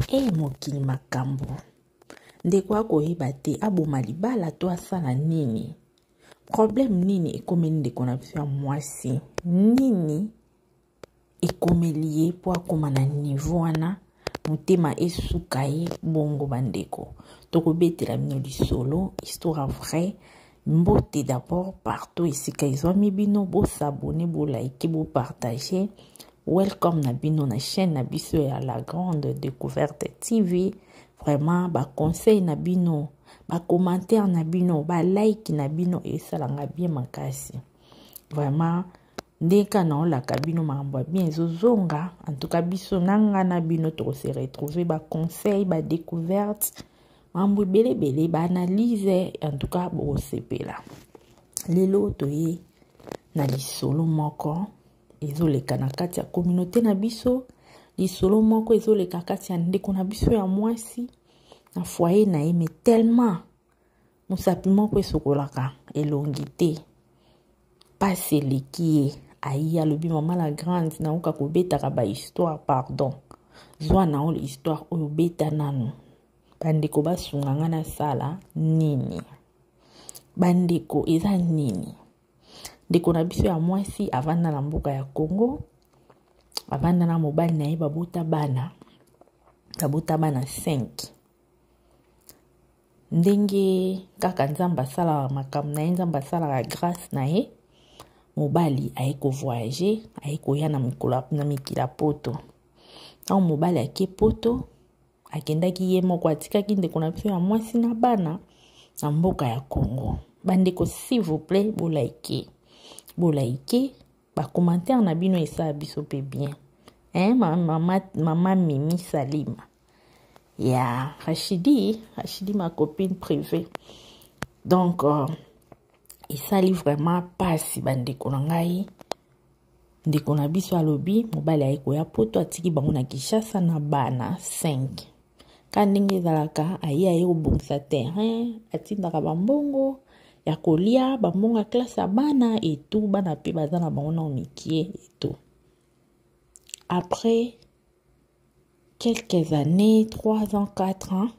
E mokili makambo. Ndeko akoyeba te aboma libala to asala nini? Problème nini ekomeli ndeko na biso ya mwasi? Nini ekomeli ye mpo akoma na niveau wana motema esuka ye bongo? Bandeko, tokobetela bino lisolo, histoire vraie. Mbote d'abord partout esika ezwami bino, bosabone, bolike, bopartage. Welcome na bino na chaîne na biso ya La Grande Découverte TV. Vraiment, baconseil na bino, bacommentaire na bino, balike na bino esalanga bien makasi. Vraiment, ndenge naolaka bino makambo ya bien ezozonga. En tout cas, biso na nga na bino tokose retrouver, baconseil, badécouverte, makambo ebelebele, baanalyse. En tout cas, bokosepela. Lelo toye na lisolo moko ezoleka na kati ya communauté na biso, lisolo moko ezoleka kati ya ndeko na biso ya mwasi na foyer na ye. Mais tellement mosapi moko esokolaka elongi te, pasi eleki ye. Ayi, alobi: "Mama la grande, nayoka kobetaka bahistoire, pardon, zwa na yo histoire oyo, beta nanu, bandeko basunga nga nasala nini." Bandeko, eza nini? Ndeko na biso ya mwasi avanda na mboka ya Congo, avanda na mobali na ye, babota bana, babota bana 5. Ndenge kaka Nzambe asalaka makambo na ye, Nzambe asalaka grâce na ye, mobali aye kovoyage, aye koya na mikolo na mikili ya Poto. Ntango mobali ake Poto, akendaki ye moko, atikaki ndeko na biso ya mwasi na bana na mboka ya Congo. Bandeko, s'il vous plaît, bolike, bolike, bacommentaire na bino esala biso mpe bien, hein? Mama, mama Mimi Salima ya Rachidi, Rachidi, ma copine privée. Donc esali vraiment mpasi, bandeko na ngai. Ndeko na biso alobi mobali aye koya Poto, atiki bango na Kinshasa na bana 5. Ka ndenge ezalaka, aye kobongisa terrain, atindaka bambongo ya kolia, bambongo ya classe ya bana etu. Bana mpe baza na bango na mikie etu. Après quelques années, 3 ans, 4 ans,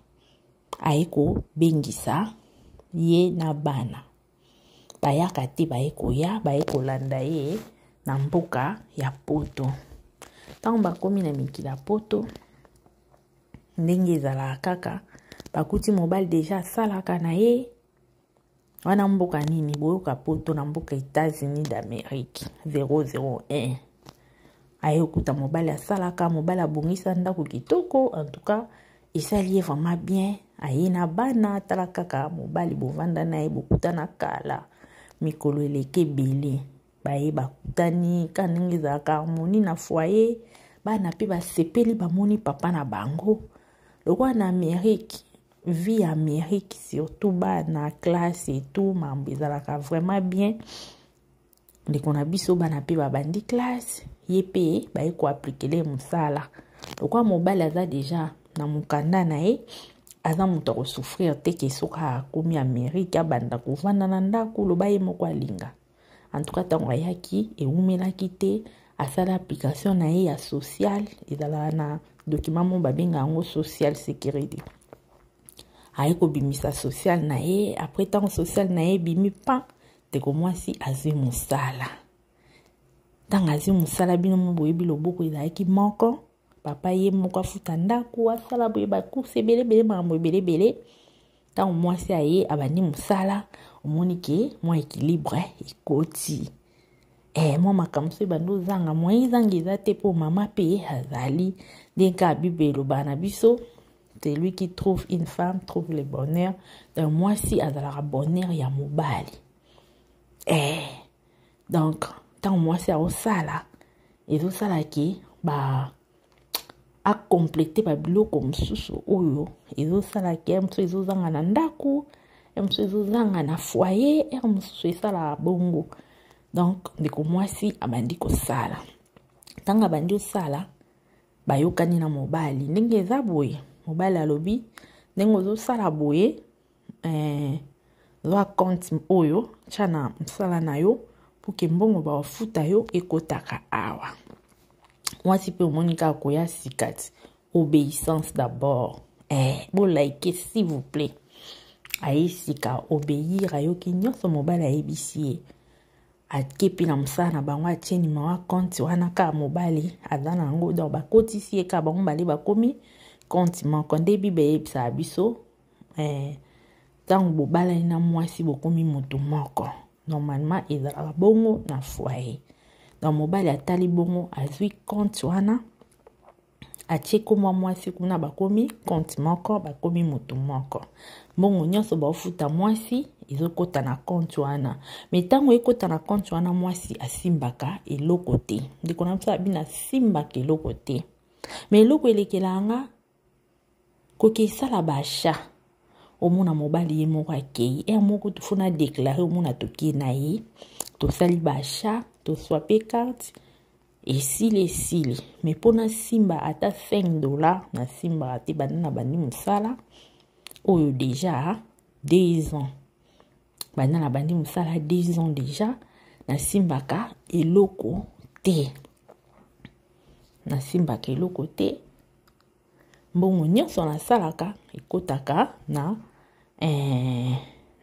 aye kobengisa ye na bana. Bayaka te, baye koya, baye kolanda ye na mboka ya Poto. Ntango bakomi na mikili ya Poto, ndenge ezalaka kaka, bakuti mobali déjà asalaka na ye wana. Mboka nini boyoka Poto? Na mboka États-Unis d'Amérique 001. Aye okuta mobali asalaka, mobali abongisa ndako kitoko. En tout cas, esali ye vraiment bien. Aye na bana, tala kaka mobali bovanda na ye, bokutana kala, mikolo eleki ebele, baye bakutani ka ndenge ezalaka, harmonie na foyer. Bana mpe basepeli, bamoni papa na bango. Lokola na Amérique, vie ya Amérique, surtout bana classe et tout, mambo ezalaka vraiment bien. Ndeko na biso, bana mpe babandi classe, ye mpe baye koaplikele mosala. Lokola mobali aza déjà na mokanda na ye, aza moto akosouffrir te ke soki akomi Amérique abanda kovanda na ndako, loba ye moko alinga. En tout cas, ntango ayaki, ewumelaki te, asala application na ye ya social. Ezalaka na document moko babenga yango social security. Aye kobimisa social na ye. Après, ntango social na ye ebimi, pan, ndeko mwasi azwi mosala. Ntango azwi mosala, bino mo boyebi, loboko ezalaki moko, papa ye moko afuta ndako, asala boye, bacourse ebelebele, makambo ebelebele. Ntango mwasi aye abandi mosala, omoni ke mwa équilibre ekoti. Mwa makambo so ebandi ozanga, mwa ezanga eza te, mpo mama mpe azali. Ndenge kaka Bible elobaka na biso: "Celui qui trouve une femme trouve le bonheur." Donc mwasi azalaka bonheur ya mobali. Donc ntango mwasi aosala, ezosala ke ba acomplete babiloko mosusu oyo ezosala ke ere mosusu ezozanga na ndako, ere mosusu ezozanga na foyer, ere mosusu esalaka bongo. Donc ndeko mwasi abandi kosala. Ntango abandi kosala, bayokani na mobali ndenge eza boye. Mobali alobi: "Ndenge ozosala boye, zwa compte oyo, tya na mosala na yo mpo ke mbongo bawafuta yo ekotaka awa." Mwasi mpe omoni kaka koya sika ti. Obéissance d'abord. Eh, bo like s'il vous plaît. Aye sika obéir ayoki nyonso mobali ayebisi ye. Ake mpe na mosala na bango atie nimero ya compte wana kaka mobali aza na yango donc bakotisi ye kaka bango bale bakomi compte moko nde bible eyebisaka biso eh, ntango bobalani na mwasi bokomi moto moko normalement ezalaka bongo na foyer donc mobali atali bongo azwi compte wana atie komwa mwasi kuna bakomi compte moko bakomi moto moko mbongo nyonso baofuta mwasi ezokota na compte wana me ntango ekota na compte wana mwasi asimbaka eloko te ndeko na biso abina asimbaka eloko te me eloko elekelaka nga koke esala baachat omona mobali ye moko akei heure moko fo na deklare omona tokei na ye tosali baachat toswape carte esili esili me mpo nasimba ata 5 dollar nasimbaka te banda na bandi mosala oyo deja 2 ans banda na bandi mosala 2 ans deja nasimbaka eloko te nasimbaka eloko te mbongo nyonso nasalaka ekotaka na eh,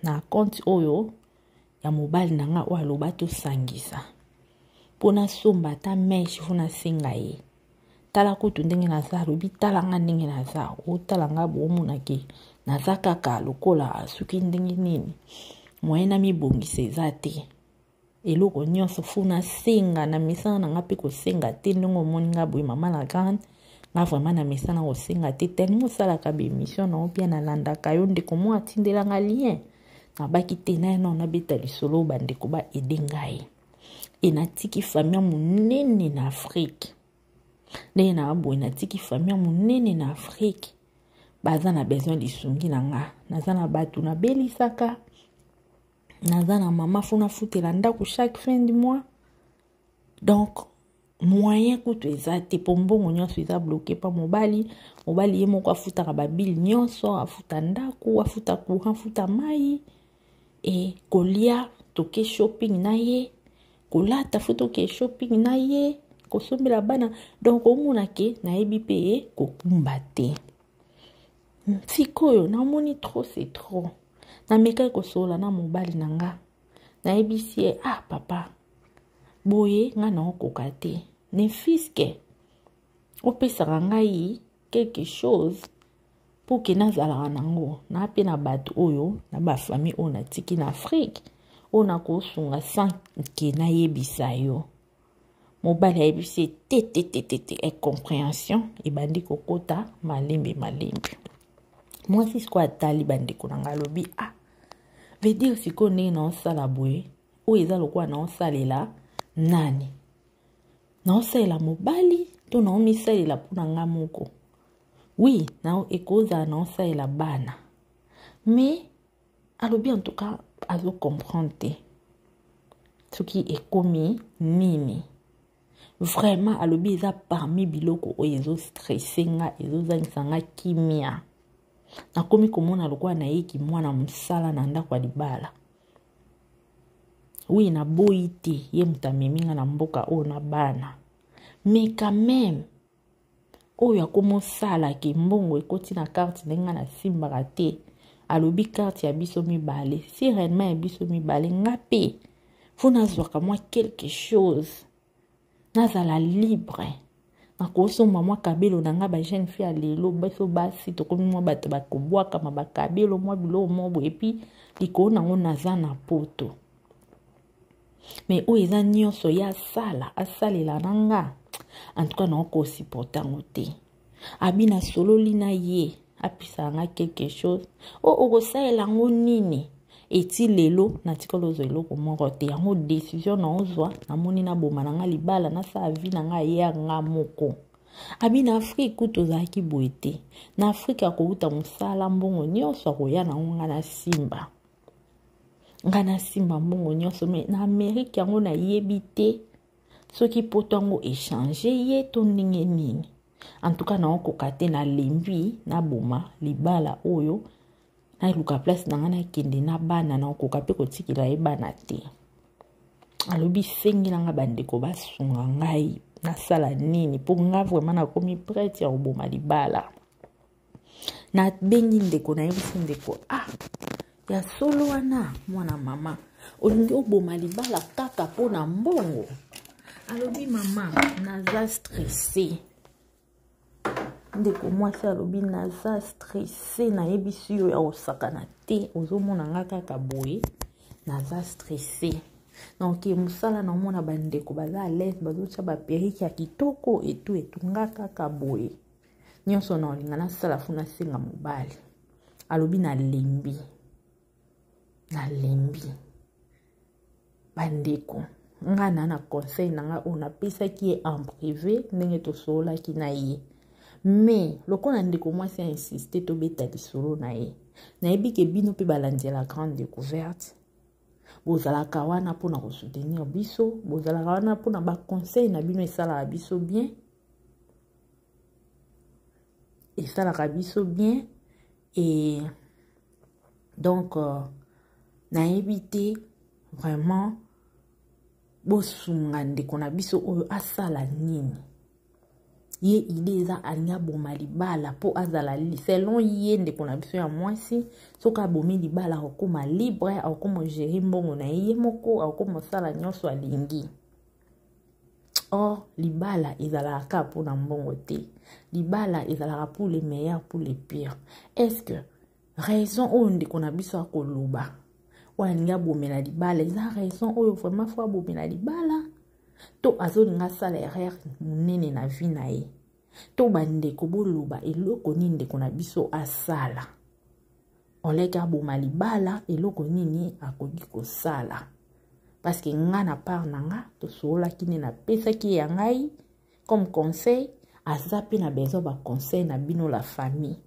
na compte oyo ya mobali na nga oyo aloba tosangisa mpo nasomba ata meshe fo nasenga ye tala kutu ndenge naza alobi tala nga ndenge naza otala nga bomonake naza kaka lokola soki ndenge nini moye namibongisa eza te eloko nyonso fo nasenga na mesana na nga mpe kosenga te ndenge omoni nga boye mama la grande nga vraiment na mesana kosenga te tellement osalaka baémission na yo bien nalandaka yo ndeko moko atindela nga lien nabaki te naye nao nabeta lisolo bandeko baede ngai e natiki famille ya monene na afrike ndenge na boye natiki famille ya monene na afrike baza na besoin lisungi na nga naza na bato nabelisaka naza na mama fo nafutela ndako chaque fin du mois donc moyen kutu eza te mpo mbongo nyonso eza bloke mpa mobali mobali ye moko afutaka babile nyonso afuta ndako afuta courant afuta mai e kolia toke shopping na ye kolata fo toke shopping na ye kosombela bana donc omona ke nayebi mpe ye kokumba te sikoyo namoni trop c'est trop namekaki kosolola na mobali na nga nayebisi ye ah papa boye nga naokoka te ne fiske opesaka ngai quelque chose mpo ke nazalaka nango na mpe na bato oyo na bafamille oyo natiki na afrike oyo nakosunga sans ke nayebisa yo mobali ayebisi ye te te te te te incomprehension ebandi kokota malembe malembe mwasi sikoyo atali bandeko na ngai alobi ah veut dire sikoyo ndenge naosala boye oyo eza lokola naosalela nani naosalela mobali to naomisalela mpo na ngai moko wi na ekozala naosalela bana mais alobi en tout cas azo comprendre te soki ekomi nini vraiment alobi eza parmi biloko oyo ezostresse nga ezozangisa nga kimia nakomi komona lokola nayeki mwana mosala na ndako ya libala wi naboyi te ye moto amemi nga na mboka oyo na bana mais quand même oyo akomosala ke mbongo ekoti na carte ndenge nga nasimbaka te alobi carte ya biso mibale si réellement ya biso mibale nga mpe fo nazwaka mwa quelque chose nazala libre nakosomba mwa kabelo na nga bajeune fille ya lelo biso basi tokomi mwa bato bakobwakama bakabelo mwa biloko moko boye epuis likolo nango naza na poto me oyo eza nyonso ye asala asalela na nga en tout cas naokosupporte yango te abi nasololi na ye apesaka nga quelque chose o oh, okosalela yango nini eti lelo natikali ozwa eloko moko te yango décision naozwa namoni naboma na nga libala nasala vi na nga ye ya nga moko abi na afrike kutu ozalaki boye te na afrike akowuta mosala mbongo nyonso akoya nango nga na simba nga nasimba mbongo nyonso me na amerike yango nayebi te soki poto yango echange ye to ndenge nini antuka naokoka te nalembi naboma libala oyo naluka place na ngai nakende na bana naokoka mpe kotikela ye bana te alobi sengela nga bandeko basunga ngai Nasala nini mpo nga vraiment nakomi prête ya koboma libala. Nabengi ndeko, nayebisi ndeko, ah, ya solo wana mwana mama olingi oboma libala kaka mpo na mbongo? Alobi, mama, naza stresse. Ndeko mwasi alobi, naza stresse, nayebisi yo ya kosakana te, ozomona nga kaka boye, naza stresse. Donc mosala, naomona bandeko baza à l'aise, bazotya baperruque ya kitoko etu etu, nga kaka boye, nyonso na olinga nasala faut nasenga mobali. Alobi, nalembi, nalembi. Bandeko, nga na conseil na nga oyo napesaki ye en privé, ndenge tosololaki na ye, mais lokola ndeko mwasi ainsiste tobeta lisolo na ye, nayebi ke bino mpe balandela Grande Découverte, bozalaka wana mpona kosoutenir biso, bozalaka wana mpona baconseil na bino, esalaka biso bien, esalaka biso bien. Et donc nayebi te vraiment, bosunga ndeko na biso oyo asala nini. Ye idée eza alingi aboma libala mpo azala, selon ye ndeko na biso ya mwasi, soki abomi libala akokóma libre, akokóma gérer mbongo na ye ye moko, akokóma osala nyonso alingi. Or libala ezalaka kaka mpona mbongo te, libala ezalaka pour le meilleur, pour le pire. Est ce que raison oyo ndeko na biso akoloba oyo alingi abomela libala eza raison oyo vraiment faut abomela libala, to azolinga asala erreur monene na vie na ye? To bandeko boloba, eloko nini ndeko na biso asala oleki aboma libala? Eloko nini akoki kosala? Parce que nga na part na nga, tosololaki nde napesaki ye ya ngai comme conseil. Aza mpe na besoin baconseil na bino, la famille,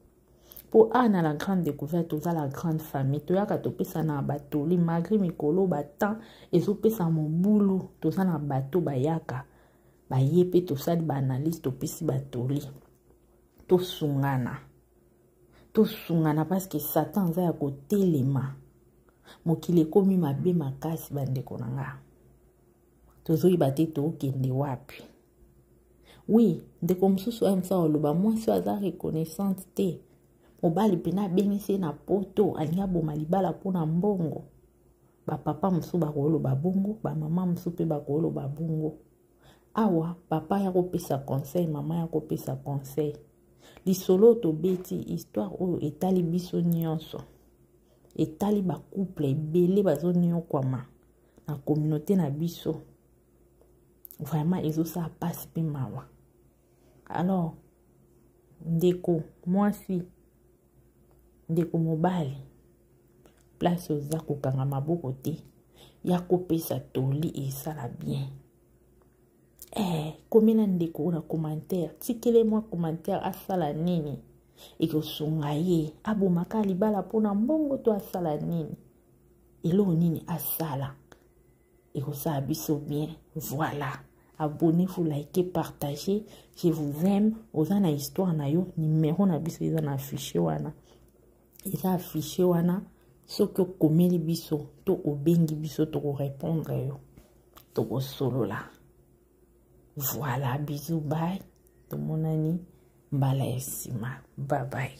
mpo awa na La Grande Découverte toza la grande famille. Toyaka topesana na batoli malgré mikolo batemps ezopesa mobulu. Toza na bato bayaka, baye mpe tosali baanalyse, topesi batoli, tosungana, tosungana, parce que Satan aza ya kotelema. Mokili ekomi mabe makasi, bandeko na nga, tozoyeba te tokende wapi. Oui, ndeko mosusu oyo mosa oloba, mwasi oyo aza reconnaissante te, mobali mpena abengisi ye na poto, alingi aboma libala mpona mbongo. Bapapa mosusu bakoloba bongo, bamama mosusu mpe bakoloba bongo. Awa papa ya kopesa conseil, mama ya kopesa conseil. Lisolo oyo tobeti, histoire oyo etali biso nyonso, etali bacouple ebele bazoniokwama na communauté na biso. Vraiment ezosala mpasi mpe mawa. Alors ndeko mwasi, ndeko mobali, place oza, kokanga maboko te, ya kopesa toli esala bien. Komela ndeko na commentaire, tikele mwa commentaire, asala nini ekosunga ye? Abomaka libala mpona mbongo to asala nini? Eloko nini asala ekosala biso bien? Voilà, abonnez-vous, likez, partagez, je vous aime. Oza na histoire na yo, numéro na biso eza na affiche wana, eza affiche wana. Soki okomeli biso to obengi biso, tokorépondre yo, tokosolola. Voilà, bisous, bye, tomonani mbala ya nsima, bye bye.